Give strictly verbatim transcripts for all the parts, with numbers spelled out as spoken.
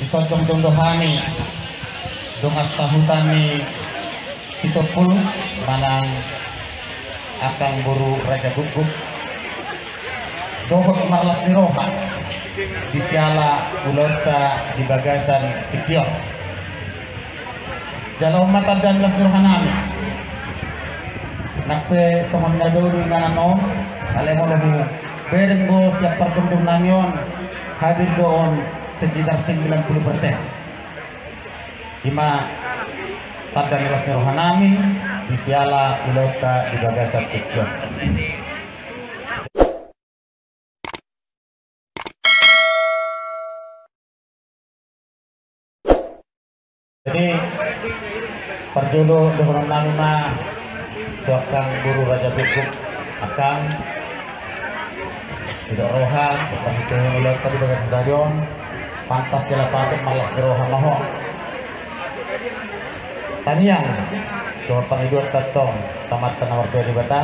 Dison jongjong do hami dongan sahuta ni Sitompul manang angkang boru Raja Guguk dohot marlas ni roha di siala ulaonta di bagasan tingki on. Jalo ma tanda ni las ni roha nami. Nang pe songon na dao do inganan on, alai molo hubereng do sian parjongjong nami on, hadir do on sekitar sembilan puluh persen. Ima tanda ni las ni roha nami di siala ulaonta di bagasan tingki on. Jadi parjolo dohonon nami ma tu angkang boru Raja Guguk, angkang, didok roha, marhitehon ulaonta di bagasan sadari on, pantas jala patut marlas ni roha ma ho. Tangiang dohot pangidoan tantong tu Amanta na martua Debata,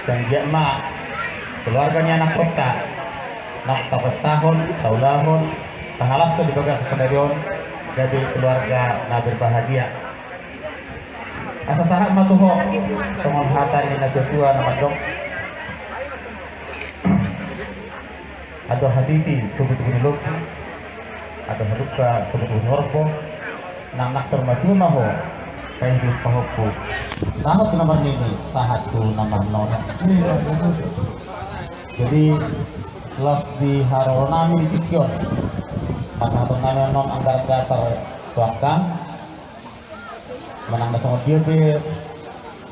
sai anggiat ma keluarga ni anakkonta na tapastahon, taulahon, tahalashon di bagasan sadari on gabe keluarga na berbahagia. Asa sahat ma tu ho songon hata ni natuatua na mandok: Andor hatiti tubutubu ni lombu, andor halumpang tubutubu ni horbo. Nang naksor matua ma ho, paidophon pahompu, sahat tu na marnini, sahat tu na marnono. Jadi laos di haroro nami di tingki on, pasahaton nami annon anggaran dasar tu angkang. Manang na songon dia pe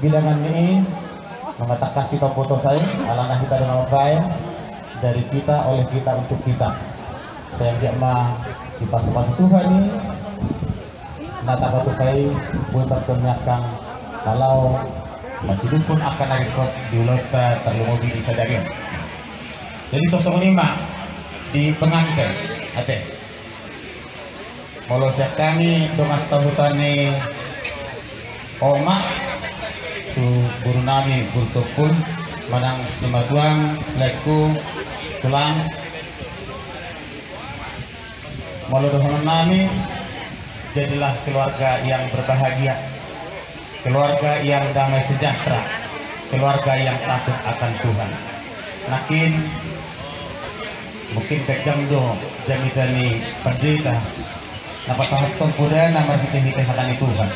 bilangan ni i, nunga tangkas hita mamboto sai, alana hita do na mambaen, dari kita, oleh kita, untuk kita. Sai anggiat ma dipasupasu Tuhan i na tapatupa i, boi parjolo ni angkang na laho masidukkon angka na ringkot di ulaonta tarlumobi di sadari on. Jadi songon i ma di penganten, ate. Molo sian hami dongan sahuta ni oma tu boru nami boru Sitompul manang simatuang, laengku, tulang. Molo dohonon nami, jadilah keluarga yang berbahagia. Keluarga yang damai sejahtera, keluarga yang takut akan Tuhan. Nangkin mungkin ganjang do jamita ni pandita na pasahathon podana marhitehite hata ni Tuhan.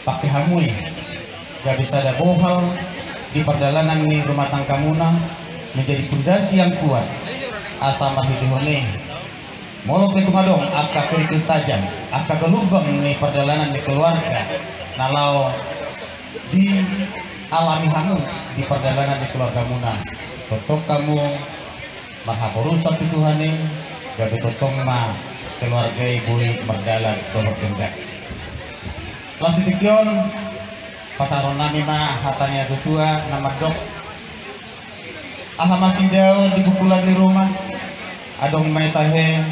Pake hamu i gabe sada bohal di pardalanan ni rumah tanggamuna, menjadi pondasi yang kuat, asa marhitehon i molo pe tung adong angka kerikil tajam, angka galumbang ni pardalanan ni keluarga na laho dialami hamu di pardalanan ni keluargamuna, tongtong hamu marhaporusan tu Tuhan i, gabe tongtong ma keluarga i boi mardalan dohot denggan. Laos di tingki on pasahaton nami ma hata ni natuatua na mandok: Aha ma sidaon di bukulan ni ruma, adong ma i tahe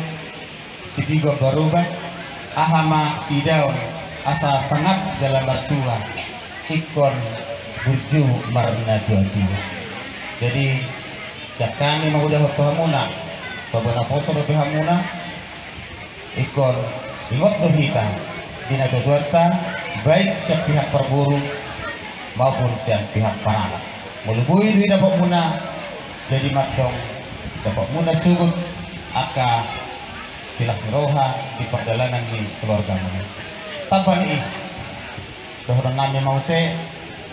sipigon baroba. Aha ma sidaon asa sangap jala martua, ingkon burju marnatuatua. Jadi sian hami mangudahon tu hamuna, pabua naposo dope hamuna. Ingkon ingot do hita di natuatuanta, baik sian pihak parboru maupun sian pihak paranak. Molo boi do i dapotmuna, jadi mantong dapotmuna sogot angka silas ni roha di pardalanan ni keluargamuna. Tamba ni i, dohonon nami ma muse,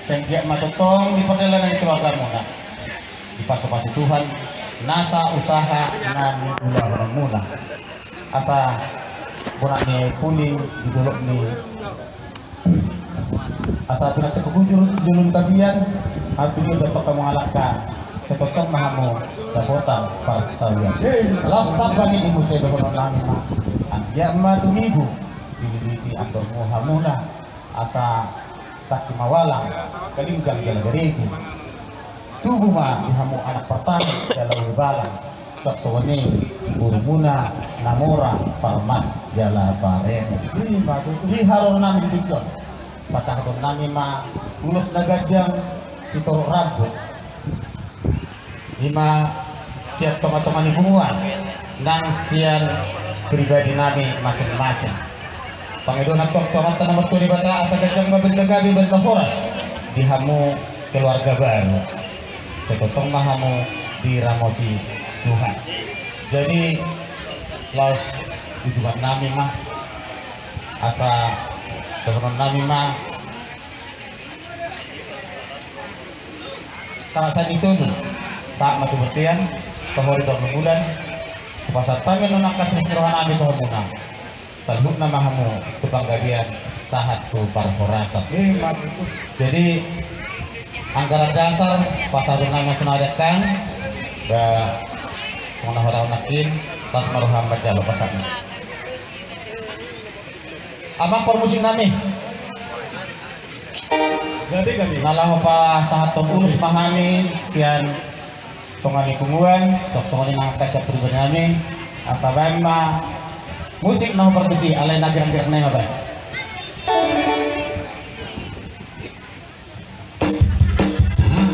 sai anggiat ma tongtong di pardalanan ni keluargamuna dipasupasu Tuhan nasa usaha na niulahonmuna. Asa bona ni puli di dolok ni, asa pinantik hujur jolom tapian, arti dia bentuk kamu ngalangka, sai tongtong ma hamu dapotan parsaoran. Laos tamba ni i muse dohonon nami ma: Anggiat ma tumibu dililiti andormu hamuna, asa sitangki mawalang, galinggang jala garege. Tubu ma di hamu anak partahi jala uli balang, songon i borumuna na mora parmas jala pareme. Di haroro nami di tingki on pasahaton nami ma ulos na ganjang sitorop rambu. Ima sian tongatonga ni punguan, nang sian pribadi nami masing-masing. Pangidoan nami tu Amanta na martua Debata asa ganjang ma banta gabe, banta horas di hamu keluarga baru. Sai tongtong ma hamu diramoti Tuhan. Jadi laos ujukan nami ma, asa dohonon nami ma, sahat-sahat ni solu, sahat ma tu bontean, toho di tolu bulan. Hupasahat hami annon angka silas ni roha nami tu hamuna. Saluhutna ma hamu tu panggabean, sahat tu parhorasan. Jadi anggaran dasar pasahat nami sonari, angka, ba, songon na hudok nangkin, las ma roham manjalo pasahatna. Amang parmusik nami. Gabe, gabe. Na laho pasahathon ulos ma hami sian tonga ni punguan, songon i nang angka sian pribadi nami, asa baen ma musik na hombar tusi, alai na girang-girang nai ma baen.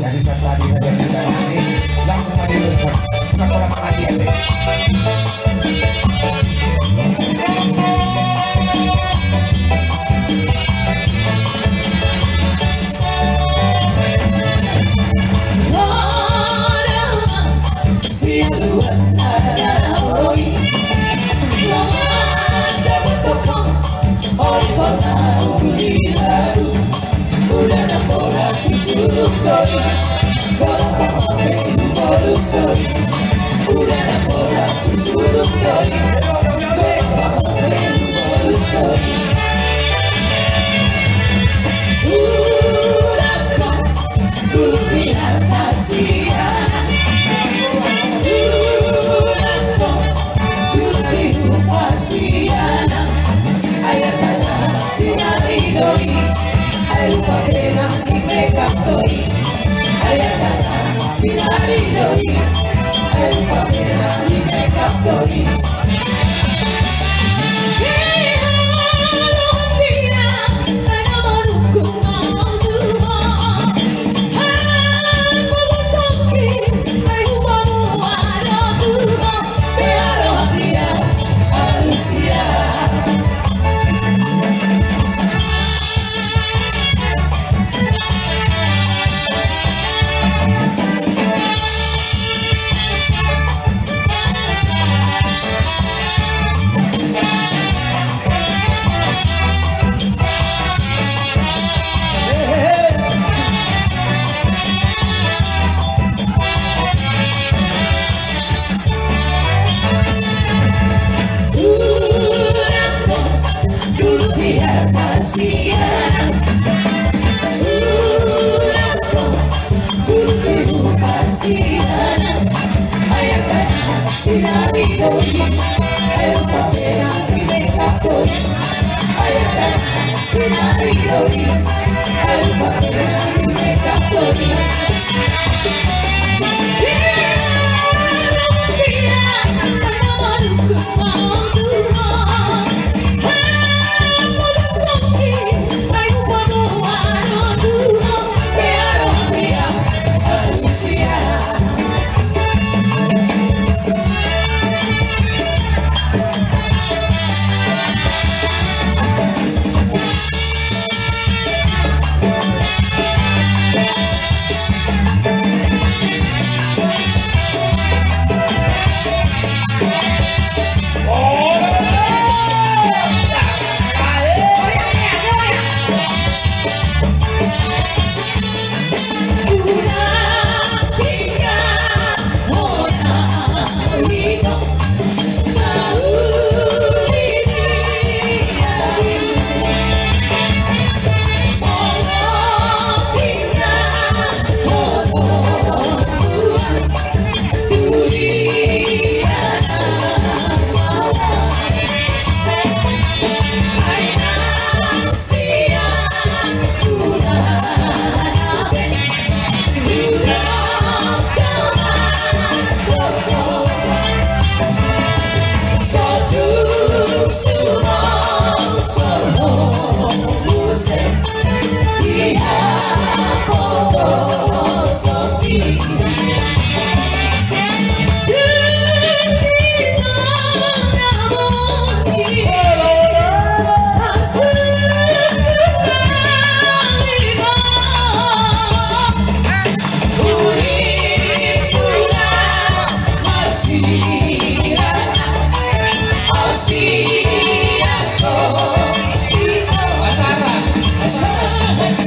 Jadi satu lagi saja kita nanti langsung saja, bukan orang lagi ya.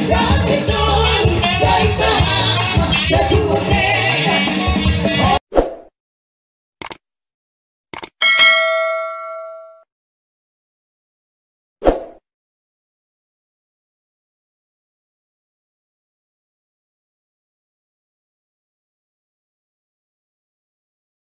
Tapi so